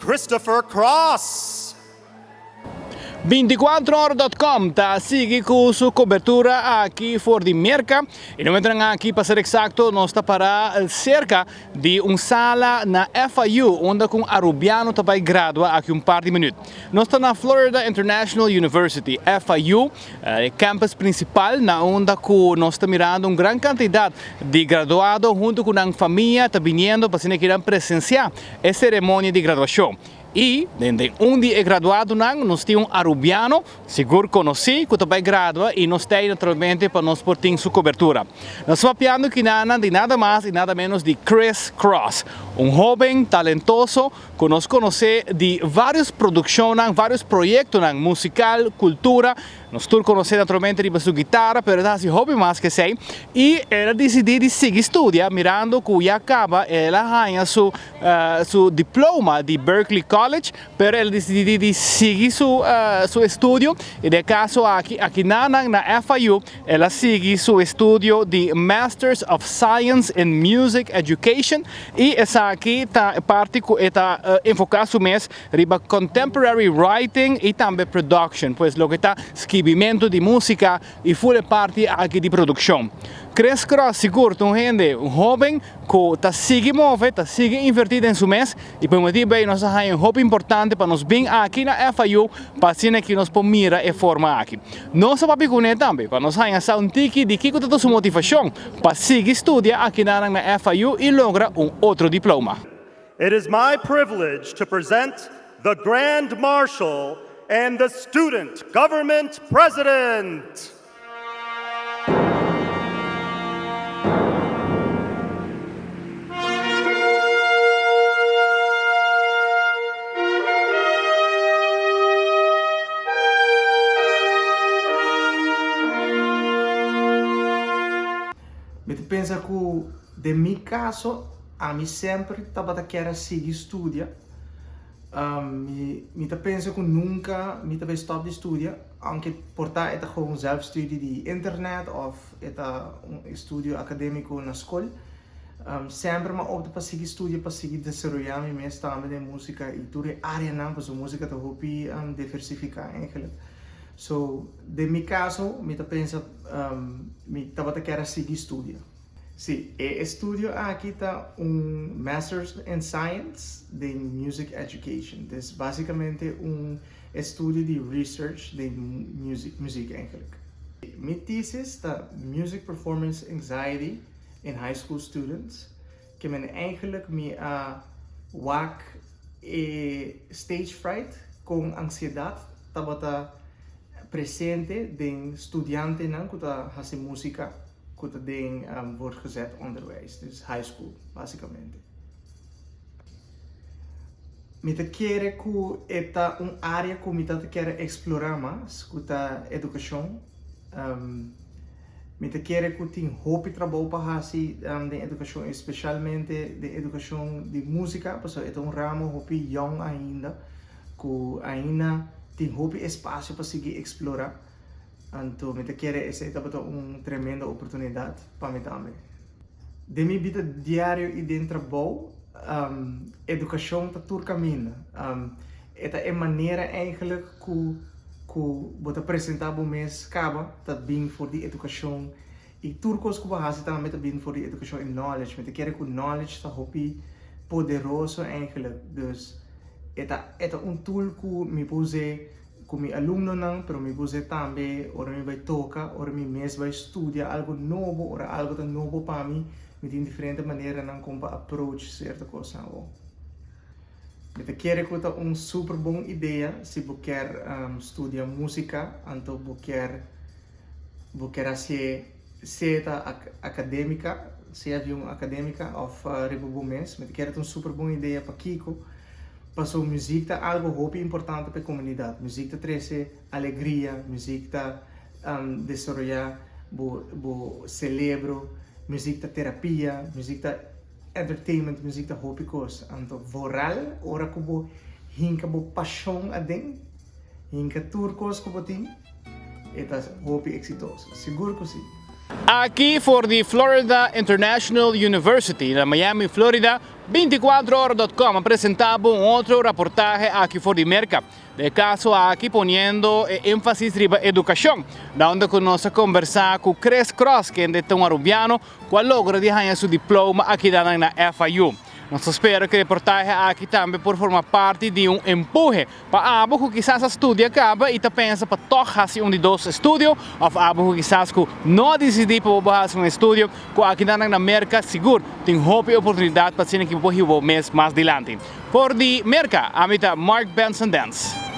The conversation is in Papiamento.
Christopher Cross. Binticuatrohora.com ta sigui cu su cobertura aki for di Merca y no momentonan aki pa ser exacto nos ta para cerca di un sala na FIU unda cu un Arubiano ta bay gradua aki un par di minuut. Nos ta na Florida International University, FIU, e campus principal na unda cu nos ta mirando un gran cantidad di graduado hunto cu nan famia ta biniendo pa asina kiran presencia e ceremonia di graduacion. Y den den un di e graduadonan nos tin un Arubiano, sigur conoci, cu ta bay gradua y nos ta ey naturalmente pa nos por tin su cobertura. Nos ta papiando kinanan di nada mas y nada menos di Chris Cross, un hoben talentoso cu nos conoce di varios produccionnan, varios proyectonan musical, cultura. Nos tur conoce naturalmente riba su guitara, pero e ta haci hopi mas cu esey. Y el a dicidi di sigui studia, mirando cu ya caba el a haña su su diploma di Berklee College, pero el a dicidi di sigui su su estudio. Y den e caso aki, akinanan na FIU, el a sigui su estudio di Masters of Science in Music Education y esaki ta e parti cu e ta enfoca su mes riba contemporary writing y tambe production, pues loke ta skibimento di musica y full e parti aki di produccion. Chris Cross sigur ta un hende, un hoben cu ta sigui move, ta sigui inverti den su mes y pa e motibo ey nos a haña hopi importante pa nos bin aki na FIU pa asina ki nos por mira e forma aki. Nos a papia cune tambe pa nos haña sa un tiki di kico ta ta su motivacion pa sigui studia akinanan na FIU y logra un otro diploma. It is my privilege to present the Grand Marshal and the Student Government President. Mi ta pensa ku den mi kaso ami semper tabata kier a sigui studia. Mi ta pensa ku nunka mi ta bai stòp di studia, aunke por ta e ta gewoon zelfstudie di internet òf e ta un estudio akadémiko na skol. Semper mi a opta pa sigui studia pa sigui desaroyá mi mes tambe den músika i tur e áreanan pasobra músika ta hopi diversifiká eigenlijk. So, den mi kaso mi ta pensa mi tabata kier a sigui studia. Sí, e estudio aki ta un Masters in Science den Music Education. Dus básicamente un estudio di research den music, muziek eigenlijk. Mi thesis ta Music Performance Anxiety in High School Students, ke men eigenlijk mi a wak e stage fright kon ansiedat tabata presente den studiantenan ku ta hasi músika ku ta den voortgezet onderwijs, dus high school básikamente. Mi ta kere ku e ta un área ku mi ta kere eksplorá mas, ku ta edukashon. Mi ta kere ku tin hopi trabou pa hasi den edukashon, espeshalmente den edukashon di músika, pasobra e ta un ramo hopi yòn ainda, ku ainda tin hopi espasio pa sigui eksplorá. Anto mi ta kere esei tabata un tremendo oportunidat pa mi tambe. Den mi bida diario i den trabou, edukashon ta tur kaminda. E ta e manera eigenlijk ku ku bo ta presentá bo mes kaba ta bin for di edukashon i tur kos ku bo hasi tambe ta bin for di edukashon i knowledge. Mi ta kere ku knowledge ta hopi poderoso eigenlijk. Dus e ta e ta un tool ku mi por us'é ku mi alumnonan pero mi por us'é tambe ora mi bai toka, ora mi mes bai studia algu nobo, ora algu ta nobo pa mi, mi tin diferente maneranan kon pa approach sierto kosnan awor. Mi ta kere ku ta un super bon idea si bo kier studia músika anto bo kier bo kier hasié sea ta akadémika sea di un akadémika òf riba bo mes. Mi ta kere ta un super bon idea pakiko pasobra muzik ta algu hopi importante pa e komunidat. Muzik ta trese alegria, muzik ta desaroyá bo bo selebro, muzik ta terapia, muzik ta. Entertainment music ta hopi kos, anto vooral ora ku bo hinka bo pashon aden, hinka tur kos ku bo tin, e ta hopi eksitoso, sigur ku si. Aki for di Florida International University na Miami, Florida, 24ora.com a presenta un otro reportahe aki for di Merca. Den caso aki poniendo enfasis riba educacion, unda cu nos a combersa cu Chris Cross, cu ta un arubiano, cu a logra di gana su diploma aki na FIU. Nos ta spera cu e reportahe aki tambe por forma parti di un empuhe pa abo cu kisas a studia caba y ta pensa pa toch haci un di dos estudio, of abo cu kisas cu no a dicidi pa haci un estudio, cu aki na Merca sigur tin hopi oportunidad pa asina cu bo mes mas dilanti. For di Merca, ami ta Mark Benson Dance.